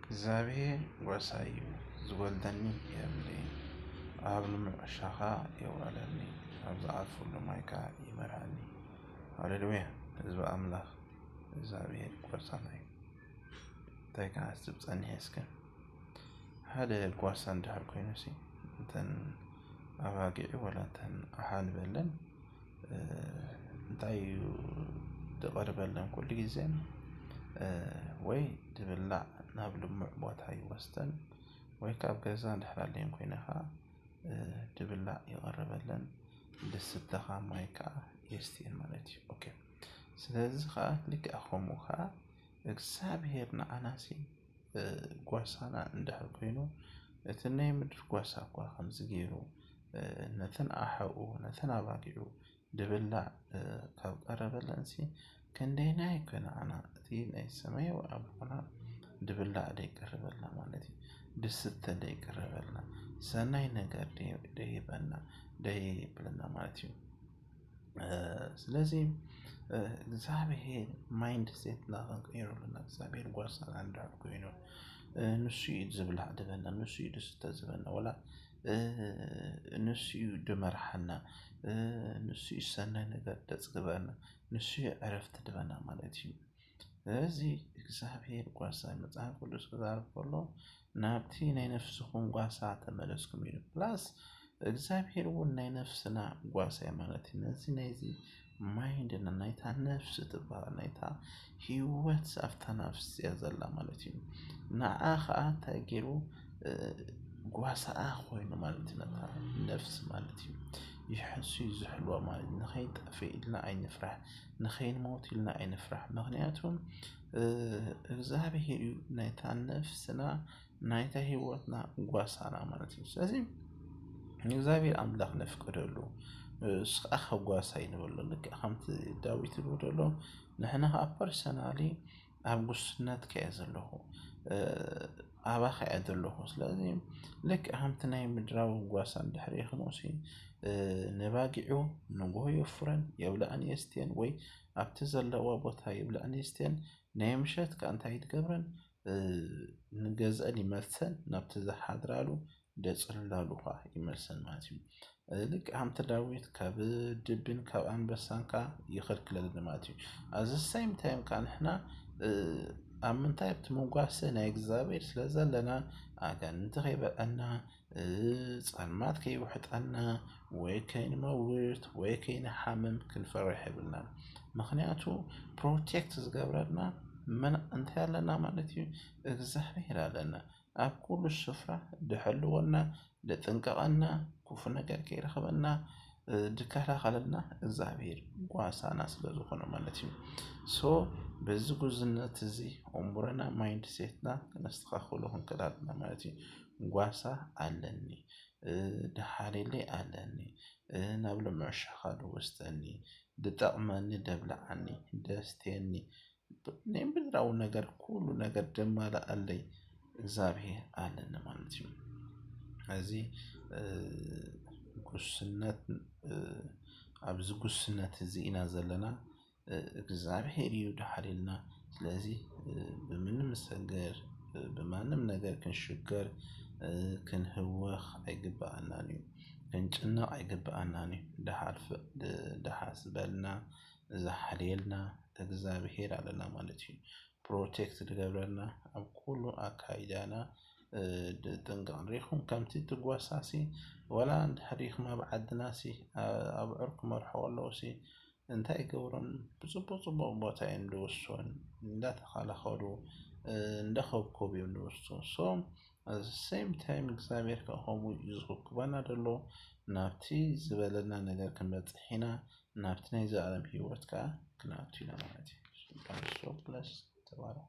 እግዚኣብሔር ጓሳይ እዩ፣ ዝወልደኒ የብለይን፣ ኣብ ልሙዕ ሻኻ የውዕለኒ፣ ኣብ ዝኣትወሉ ማይ ከኣ ይመርሓኒ። ሃሌሉያ! ህዝቢ ኣምላኽ እግዚኣብሔር ጓሳና እዩ። እንታይ ከዓስብ ጸኒሐ እስከ ሓደ ጓሳ እንድሕር ኮይኑ ሲ እተን ኣባጊዑ ወላ እተን ኣሓልበለን እንታይ እዩ ዝቐርበለን ኩሉ ግዜ ወይ ድብላዕ ናብ ልሙዕ ቦታ ይወስደን ወይ ካብ ገዛ እንድሕር ኣለየን ኮይነ ከዓ ድብላዕ ይቐርበለን። ድስተ ከዓ ማይ ከዓ የስትየን ማለት እዩ። ኦኬ ስለዚ ከዓ ልክዕ ከምኡ ከዓ እግዚኣብሔር ንዓናሲ ጓሳና እንድሕር ኮይኑ እቲ ናይ ምድር ጓሳ እኳ ከምዚ ገይሩ ነተን ኣሓኡ ነተን ኣባጊዑ ድብላዕ ካብ ቀረበለንሲ ክንደይናይ ኮነ ኣና እቲ ናይ ሰማያዊ ኣቦና ድብላዕ ደይቀርበልና ማለት እዩ። ድስተ ደይቀረበልና ሰናይ ነገር ደይበና ደይብለና ማለት እዩ። ስለዚ እግዚኣብሔር ማይንድ ሴትና ክንቀይሮ ኣለና። እግዚኣብሔር ጓሳና እንድሕር ኮይኑ ንሱ እዩ ዝብላዕ ዝበና፣ ንሱ እዩ ዝስተ ዝበና፣ ወላ ንሱ እዩ ድመርሓና፣ ንሱ እዩ ሰናይ ነገር ደፅግበና፣ ንሱ እዩ ዕረፍቲ ድበና ማለት እዩ። ስለዚ እግዚኣብሔር ጓሳ መፅሓፍ ቅዱስ ክዛረብ ከሎ ናብቲ ናይ ነፍስኹም ጓሳ ተመለስኩም እዩ። ፕላስ እግዚኣብሔር እውን ናይ ነፍስና ጓሳ እዩ ማለት እዩ። ነዚ ናይዚ ማይንድና ናይታ ነፍሲ ትበሃል ናይታ ህይወት ኣብታ ነፍሲ እያ ዘላ ማለት እዩ። ንዓ ከዓ እንታይ ገይሩ ጓሳኣ ኮይኑ ማለት እዩ ነታ ነፍሲ ማለት እዩ። ይሕሱ እዩ ዝሕልዋ ማለት እዩ። ንኸይንጠፍእ ኢልና ኣይንፍራሕ፣ ንኸይንመውት ኢልና ኣይንፍራሕ። ምክንያቱ እግዚኣብሔር እዩ ናይታ ነፍስና ናይታ ህይወትና ጓሳና ማለት እዩ። ስለዚ ንእግዚኣብሔር ኣምላኽ ነፍቅደሉ እሱ ከዓ ከጓሳ ይንበሎ። ልክዕ ከምቲ ዳዊት ዝብሎ ዘሎ ንሕና ከዓ ፐርሰናሊ ኣብ ጉስነት ከየ ዘለኹ ኣባኻ እየ ዘለኹ። ስለዚ ልክዕ ከምቲ ናይ ምድራዊ ጓሳ እንድሕር ይኽንኡሲ ነባጊዑ ንጎሆ የፍረን የብልዐን የስትየን ወይ ኣብቲ ዘለዋ ቦታ የብልዐን የስትየን ናይ ምሸት ከዓ እንታይ ትገብረን ንገዝአን ይመልሰን ናብቲ ዝሓድራሉ ደፅልላሉ ከዓ ይመልሰን ማለት እዩ። ልክዕ ከምቲ ዳዊት ካብ ድብን ካብ ኣንበሳን ከዓ ይኸልክለልና ማለት እዩ። ኣብዚ ሳይም ታይም ከዓ ንሕና ኣብ ምንታይ ኣብቲ መጓሰ ናይ እግዚኣብሔር ስለ ዘለና ኣጋንንቲ ከይበልዐና ጸልማት ከይውሕጠና ወይ ከይንመውት ወይ ከይንሓምም ክንፈርሕ የብልናን። ምክንያቱ ፕሮቴክት ዝገብረና መን እንታይ ኣለና ማለት እዩ? እግዚኣብሔር ኣለና። ኣብ ኩሉ ስፍራ ድሕልወና ድጥንቀቐና ክፉ ነገር ከይረኸበና ድከላኸለልና እግዚኣብሔር ጓሳና ስለ ዝኾነ ማለት እዩ። ሶ በዚ ጉዝነት እዚ እምቡረና ማይንድ ሴትና ክነስተኻኽሎ ክንክእል ኣለና ማለት እዩ። ጓሳ ኣለኒ፣ ድሓልየለይ ኣለኒ፣ ናብ ልምዑ ሻኻ ድወስደኒ፣ ድጠቕመኒ ደብልዓኒ፣ ደስትየኒ ናይ ምድራዊ ነገር ኩሉ ነገር ደማልኣለይ እግዚኣብሔር ኣለኒ ማለት እዩ። እዚ ጉስነት ኣብዚ ጉስነት እዚ ኢና ዘለና። እግዚኣብሔር እዩ ድሓልየልና። ስለዚ ብምንም ሰገር ብማንም ነገር ክንሽገር ክንህወኽ ኣይግብኣናን እዩ። ክንጭነቕ ኣይግብኣናን እዩ። ድሓልፍ ድሓስበልና ዝሓልየልና እግዚኣብሔር ኣለና ማለት እዩ። ፕሮቴክት ዝገብረና ኣብ ኩሉ ኣካይዳና ድጥንቀቕ ሪኹም ከምቲ ትጓሳሲ ወላ እንድሕር ሪኹም ኣብ ዓድናሲ ኣብ ዕርኩ መርሖ ኣለውሲ እንታይ ይገብሮም ብፅቡቅ ፅቡቅ ቦታ እዮም ዝወስን እንዳተኸላኸሉ እንዳኸብከቡ እዮም ዝወስን። So at the same time እግዚኣብሔር ከዓ ከምኡ እዩ ዝኽብክበና ዘሎ። ናብቲ ዝበለና ነገር ክንበፅሕ ኢና። ናብቲ ናይ ዘላለም ህይወት ከዓ ክንኣቱ ኢና ማለት እዩ። So bless ተባረኹ።